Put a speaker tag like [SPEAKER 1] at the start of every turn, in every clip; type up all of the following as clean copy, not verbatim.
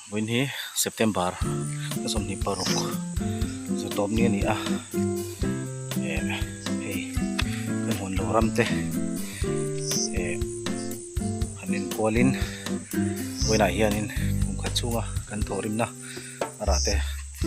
[SPEAKER 1] Vawiin hi September a 26 zirtawp ni a ni a eh hei kan hawn lo ram te eh han inkualin vawiinah hianin kum khat chhunga kan thawhrimna a rah te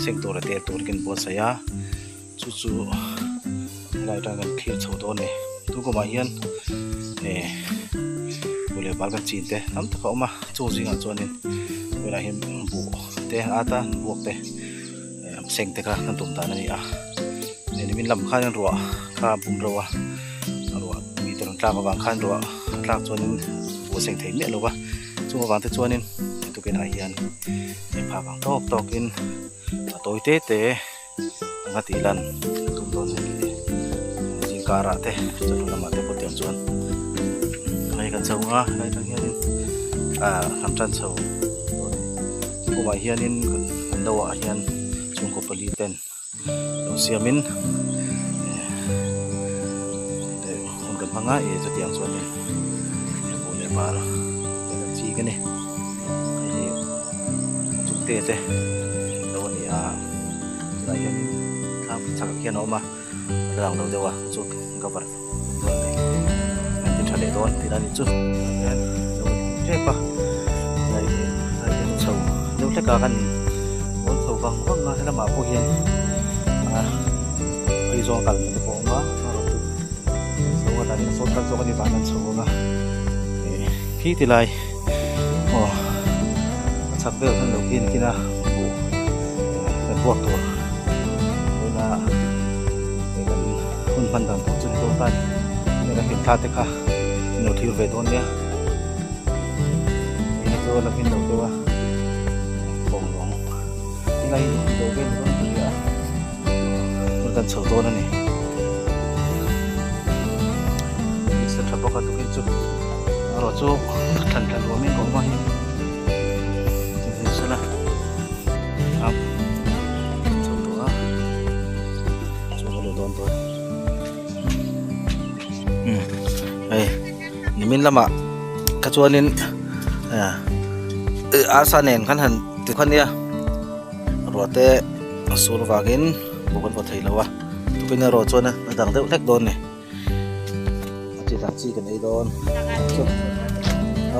[SPEAKER 1] seng tur leh tel tur kan buatsaih a chu chu helai atang hian kan thlir chho dawn a ni tun kumah hian eh buh leh bal kan chin te tam tak a awm a chung zingah chuanin tunah hian buh te ata buak te eh seng te kha kan tum dan a ni a nimin lam khanin ruah kha a bum reuh a ruah mi te rawn tlak avang khan ruah a tlak chuanin buh a seng thei miah lo va chung avang te chuanin tukinah hian phak ang tawk tawkin a tawi te te. Anga tih lan ka tum dawn a ni zing karah te chawhnu lamah te pawh tiang chuan hei kan chho ang a helai atang hianin ah kan tan chho dawn a ni kumah hianin kan lo ah hian chhungkaw pali ten lo siamin eh hun kan hmang a eh chutiang chuanin buh leh bal te kan chik a ni hei hi chukte te lo a ni a. Tunah hianin thlang chak ah khian a awm a a lang lo deuh a chu cover dawn a ni an ti tha leh dawn tihna a nih chu hian lo in tep a helai helai te chho deuh hlek a kan awn chho vang vang a helamah pawh hian ah phei zawng a kalna te pawh a awm a amaherawh chu chho a dan in a sawn kal zawk a ni vang an chho ang a eh khi ti lai. Aw a chhak vel khan lo khi nakin a buh kan buak tur tuna hei kan hun hman dan tur chu ni dawn ta a ni heng a hlim thla te kha an lo thlir ve dawn nia hei hi chu a la hmin lo deuh a bawng lawng helai hi inti lo vel dawn ka hria a hmun kan chho dawn a ni sa tha bawk a tukin chu. Erawh chu thlan tla luamin ka awm a hei hei sela a chho tawh a chu ka luh dawn dawn umm hei nimin lamah kha chuanin eh arsa nen khan han ti kha nia ruah te a sur vangin buk an vaw thei lo a tukin erawh chuan a dang deuh hlek dawn a ni. A chi dang chi kan ei dawn chu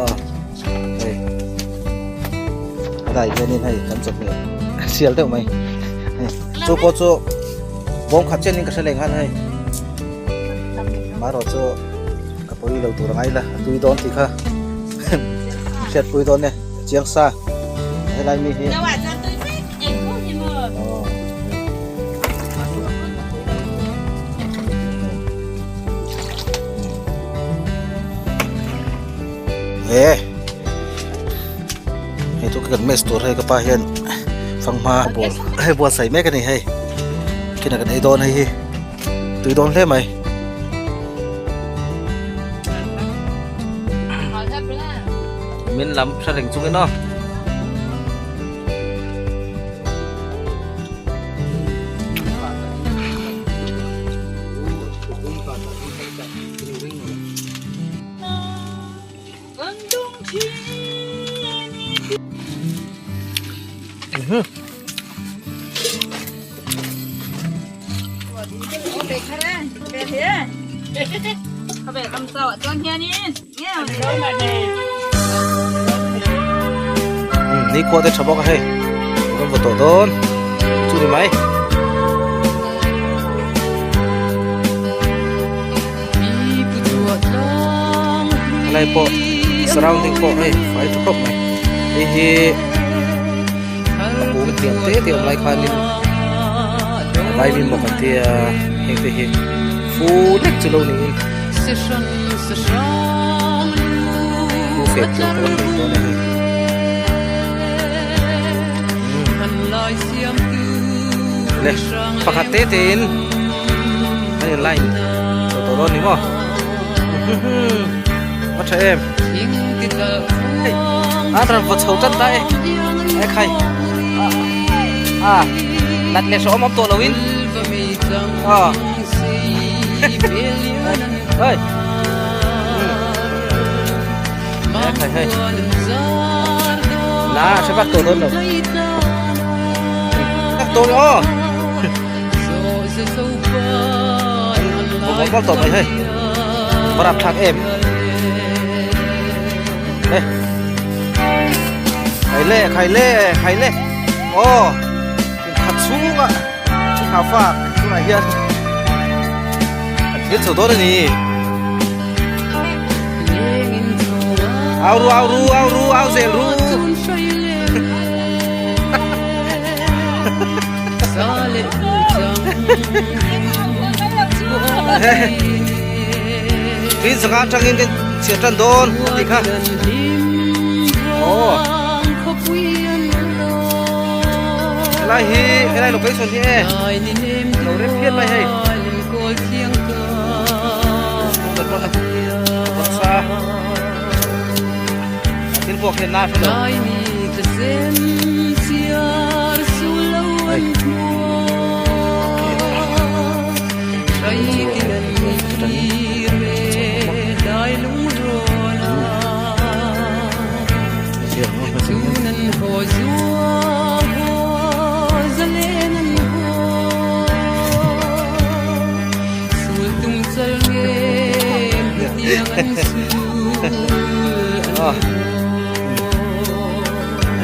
[SPEAKER 1] a hei a dai hianin hei kan chawhmeh sial deuh mai hei chu pawh chu bawm khat chianin ka hre leh nghal hei marawh chu ka pawi lo tur angai la a tui dawn tih kha hriatpui dawn e chiang sa helai mi hi. He hei chu kan mess tur hei ka pa hian fanghma ball hei buatsaih mek a ni hei kina kan ei dawn hei hi tui dawn hle mai. Min lam hre reng chungin aw. Ni khua te tha bawk a hei kan vaw tawh dawn chu ni mai. Helai pawh surrounding pawh hei fai tha khawp mai hei hi a kung tiang te te awm lai khanin vai vin bawk an tia heng te hi fu lek chu lo niin fu fek tur pawh an nei dawn a ni. Le pakhat te te in an in line chho tawh dawn ni maw a tha em hei a rawn vaw chho tan ta e e khai a nat leh hrawm awm tawh lo in a hei e khai hei. Na a hre vak tawh dawn lo. Tak tawh aw. Bawm bawm tawh mai hei. Barap thlak em. Hey. Khai le khai le khai le. Aw. Khat chhunga tha fak tunah hian an thil chho dawn a ni. Au ru au ru au ru au zel ru. Tin sanga atangin kan chhiat tan dawn a tih kha. Aw. Helai hi helai location hi e lo rem phian mai hei. Thil vuak hian na hre lo.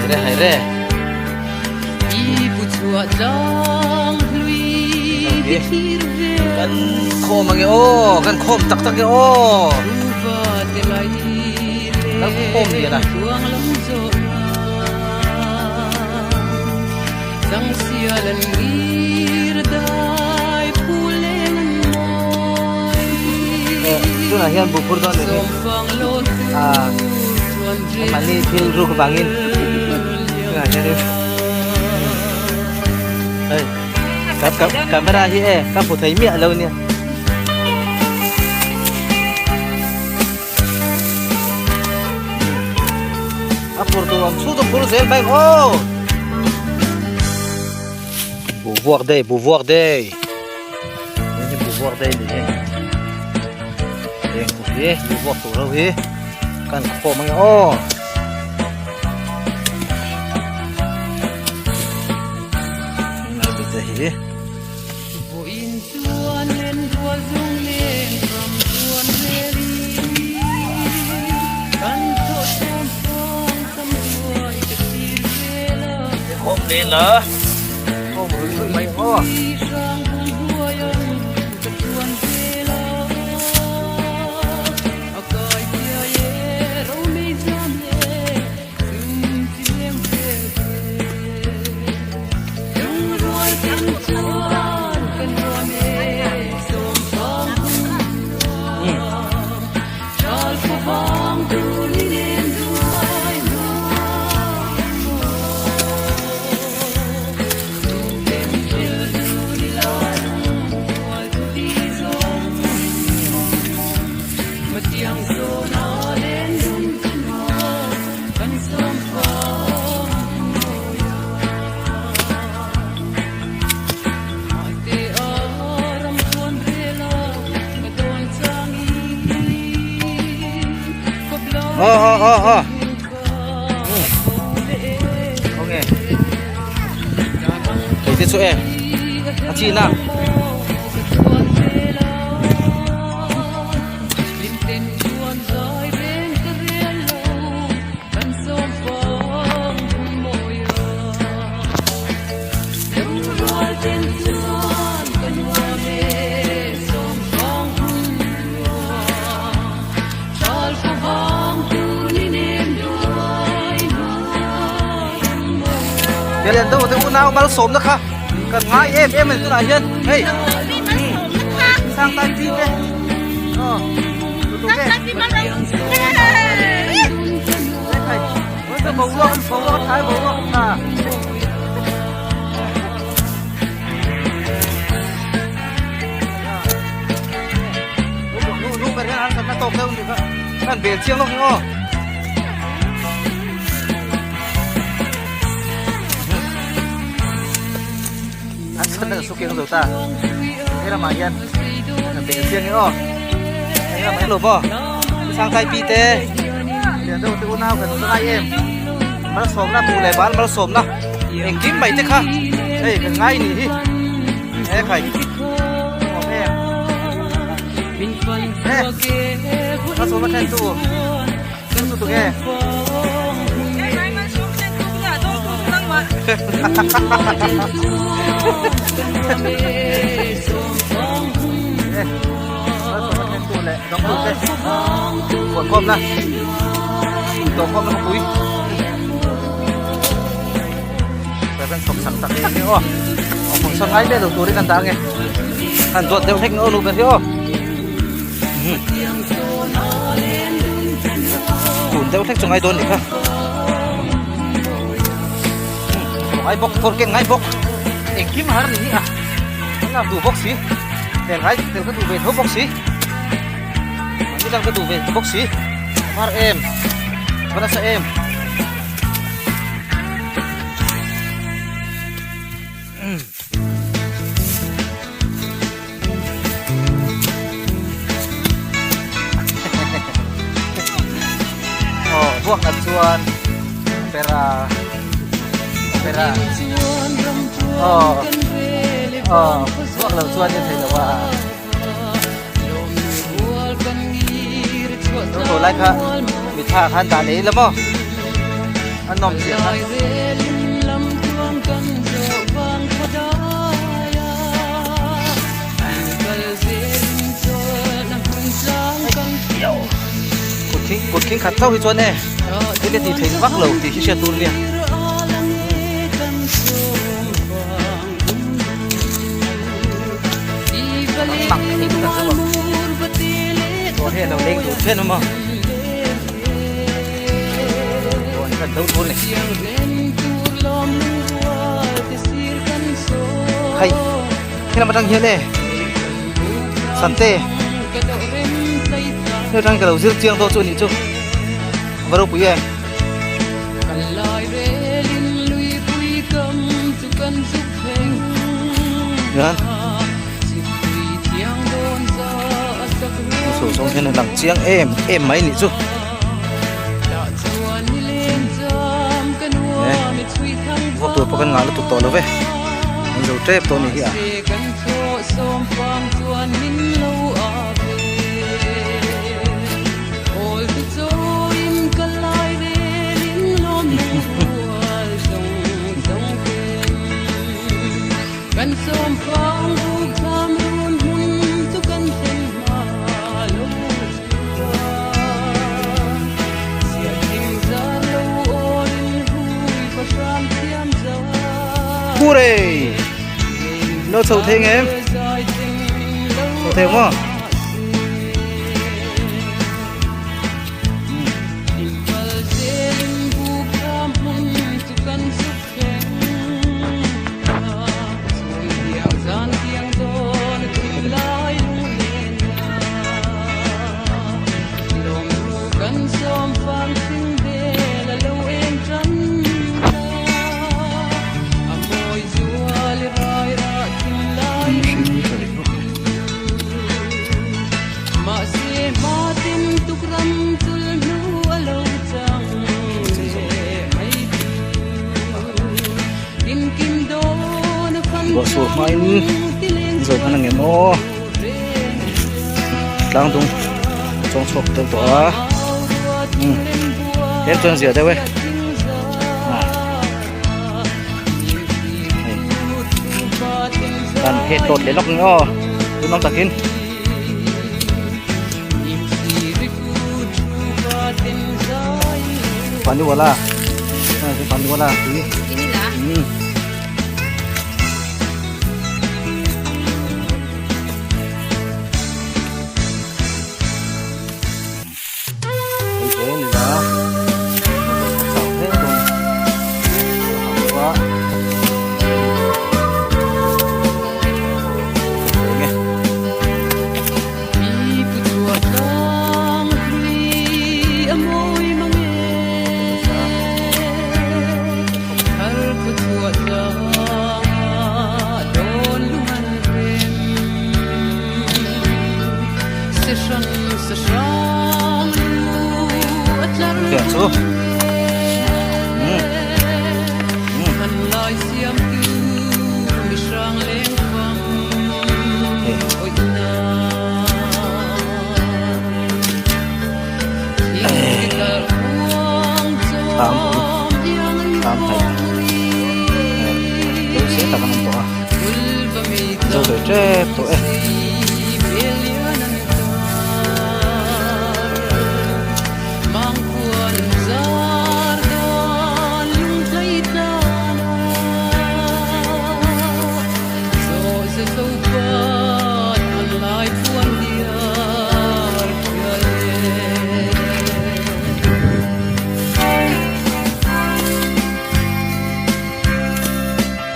[SPEAKER 1] Haire haire. Kan khawm ange aw kan khawm tak tak e aw. Kan khawm lian a. Tunah hian buhphur dawn ni hi ah mahni thil ruk vangin tunah hianin hei camera hi e ka hmu thei miah lo nia. A phur tur awm chhut a phur zel mai ang aw. Bu vuak day bu vuak day hei hi bu vuak day ni hi eng bu hi bu vuak tur ho hi kan khawm ang e aw. Hi. Khawm nen la khawm rui rui mai aw. Aw aw aw aw Khawnge Hei te chu e a chi na. Lian deuh te unau malsawmna kha kan ngai em em a ni tunah hian hei sang tai pi te aw lutuk e boruak boruak a tha e boruak a tha. Kan bel chiang lawk ang aw. An san na su keng zo ta. He lamah hian an bel chiang ang aw. He lamah hian lo maw. Sang tai pi te. Lian deuh te unau kan ngai em. Malsawmna buh leh bal malsawmna engkim mai te kha hei kan ngai nih hi he khai awm em he malsawmna thlen tu thlen tu tunge malsawmna thlen tu leh dawng tu te khualkhawmna Tawhkhawm na pui kan chhawk sak tak tak hi aw aw function ngai vel lo turin an dah ange han dawt deuh hlek na aw nu ber hi aw tun deuh hlek chu ngai dawn nih kha ngai bawk kawr ken ngai bawk engkim har ni hi a an lak duh bawk si tel ngai tel ka duh ve tho bawk si Mahni dang ka duh ve bawk si var em va nasa em Aw vuak nat chuan opera opera aw aw vuak lo chuan in thei lo a. Tho lai kha mi tha khan dah leh ila maw a nawm zia kha. Kut khing kut khing khat chauh hi chuan e thil a tih theih vak lo tih hi hriat tur ania. Tak thei tak tak ang Dawr hi a lo leng duh phian awm a Dawr hi kan do tur a ni Hei helam atang hian e Sante hei atang ka lo zir chiang dawn chu a nih chu a va ropui em. Hian saw zawng hian a lang chiang em em mai nih chu eh vawk tur pawh kan ngah lutuk tawh lo ve an zo tep tawh a nih hi a. Hurray! Lo chho thei ngem? Chho thei maw? Ruah sur hmain an zo hman ang em aw tlang dung chawng chhuak deuh tawh a umm tlem chuan zia deuh e kan he tlawt leh lawk ang e aw tunang takin. Paniwala paniwala tui umm. Thlam hnaih eh deuh se tak an awm tawh a zo ve tep tawh e.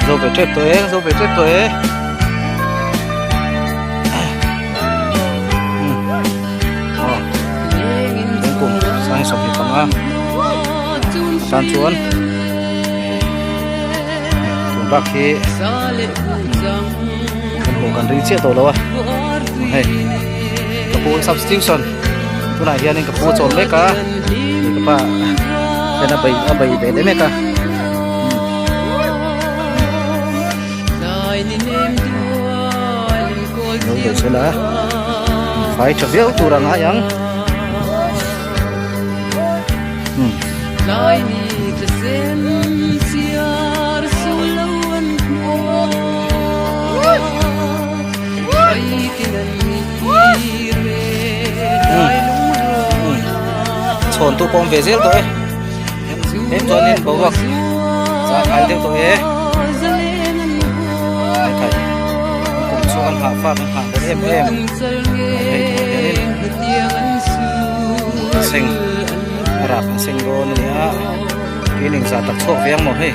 [SPEAKER 1] Zo ve tep tawh e zo ve tep tawh e aw thingkung sang 25 a tan chuan tun bak hi kan hmuh kan ring chiah tawh lo a hei ka pu substitution tunah hianin ka pu a chawl mek a hei ka pa hian a bei a bei ve leh mek a lo ve sela fai tha viau tur a ngai ang. Chhawn tu pawh awm ve zel tawh e tlem chuanin boruak zangkhai deuh tawh e zangkhai kum chhung an nghah fak an nghah ber em em hei tunah hianin a seng a rah a seng dawn a ni a tuining zah tak chhuak ve ang maw hei.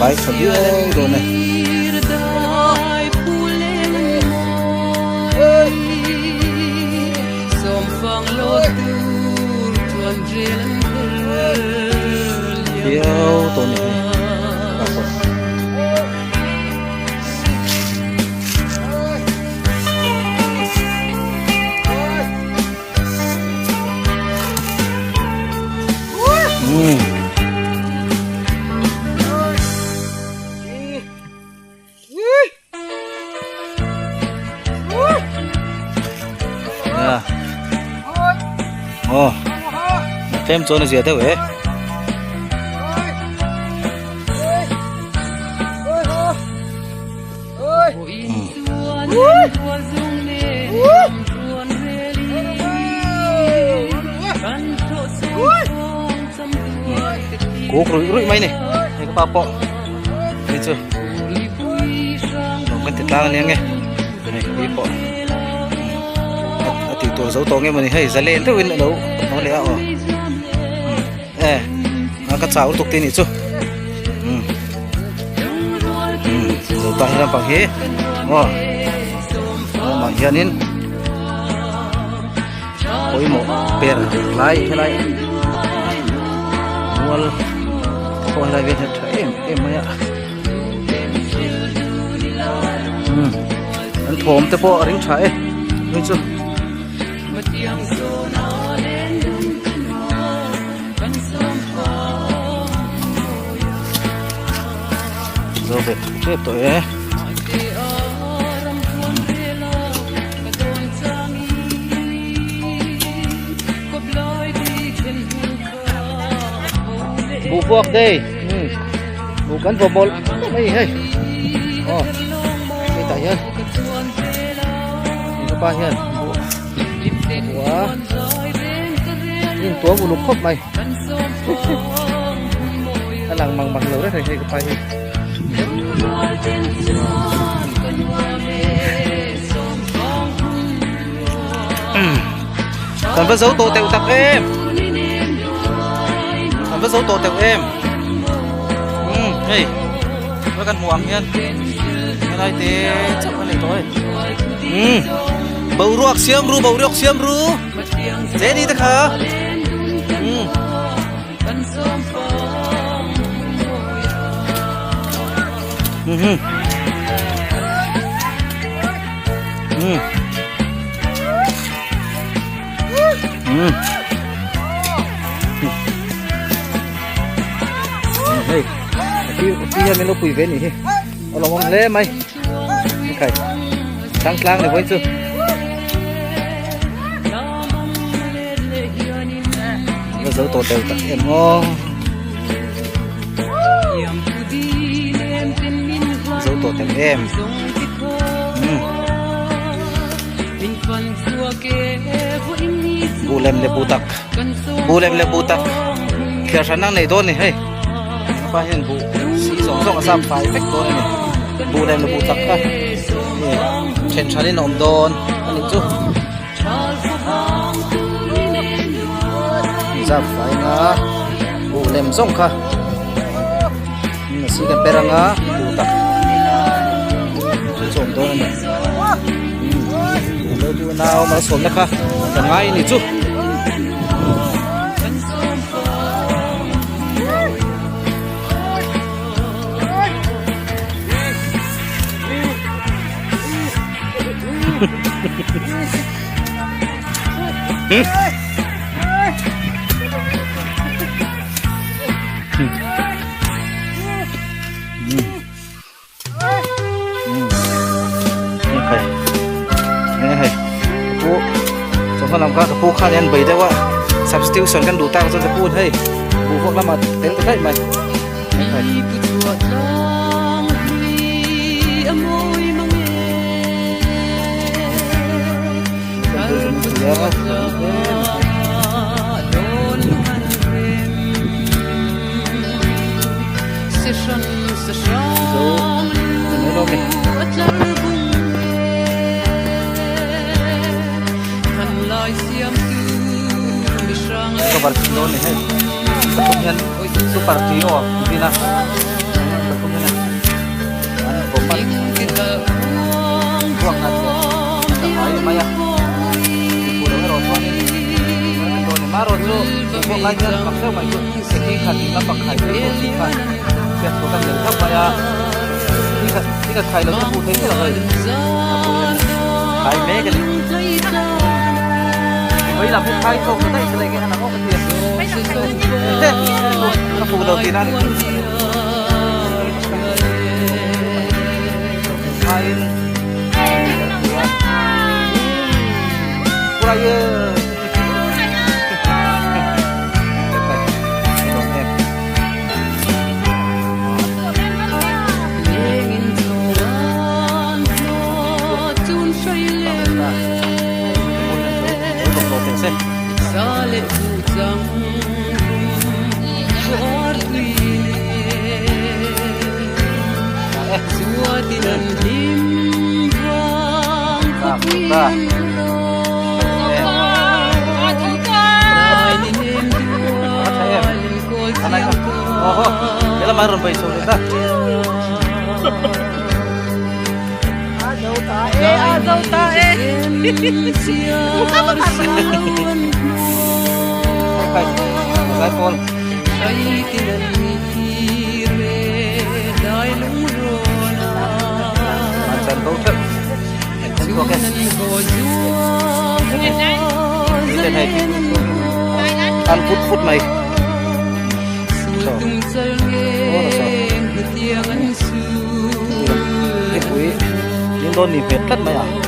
[SPEAKER 1] Fai tha viau dawn e. Viau tawh a ni hei Aw tlem chuan a zia deuh e. Kuk ruih ruih mai ni hei ka pa pawh hei chu nuam kan ti tlang ania nge hei ka pi pawh a tih tur zo tawh nge mawni hei zalen deuhin a lo haw leh a aw e ka chau lutuk te nih chu zo ta hi lampang hi aw lamah hianin pawimawh ber lai helai mual pawh helai vel hi a tha em em mai a an thawm te pawh a ring tha e hei chu. Zo ve tep tawh e. Buh vuak đây. Buh kan vaw mawlh mai hei. Aw. Hei tah hian. Ka pa hian buh buh a. In tuam uluk khawp mai. A lang mang mang lo reng reng hei ka pa hi. Kan va zo tawh teuh tak em. Kan va zo tawh teuh em. Um hei va kan hmuh ang hian helai te chauh a nei tawh hei. Um boruak siam ru boruak siam ru Jenny te kha. Um. Mhm. Mm. Mm. hei pi pi hian min lo pui ve a nih hi a lawmawm hle mai khai tlang tlang ni vawi chu. Va zo tawh tel tak em aw zo tawh tel em umm buh lem leh buh tak buh lem leh buh tak thliar hran ang nei dawn a ni hei pa hian buh si zawng zawng a zam fai vek dawn a ni buh lem leh buh tak kha then than in a awm dawn a nih chu. Zap fai anga buh lem zawng kha a si kan per anga buh tak chu chu awm dawn a ni lo tu nau malsawmna kha kan ngai a ni chu. Chawhma lam kha ka pu khan hian bei deuh a substitution kan duh tak chuan ka pu hei buh vuak lamah tel ta daih mai. Cover dawn ni hei pathum hian super trio an din a pathum hian an bawm a ruak nat leh a fai mai a mipui lo erawh chuanin marawh chu ruak lai hian mak deuh mai chu seki khat in lampang khai phei tur tih kha hriat tur kan nei theuh mai a ni khat ni khat khai lo chu hmuh theih miah lo hei khai mek a ni vawi lam hi khai chhuak ta daih se leh nge han ang awk a ti a ka fuh lo tihna a ni khaiin Puraya. An phut phut mai Nipui min dawn ni hmet tlat mai a.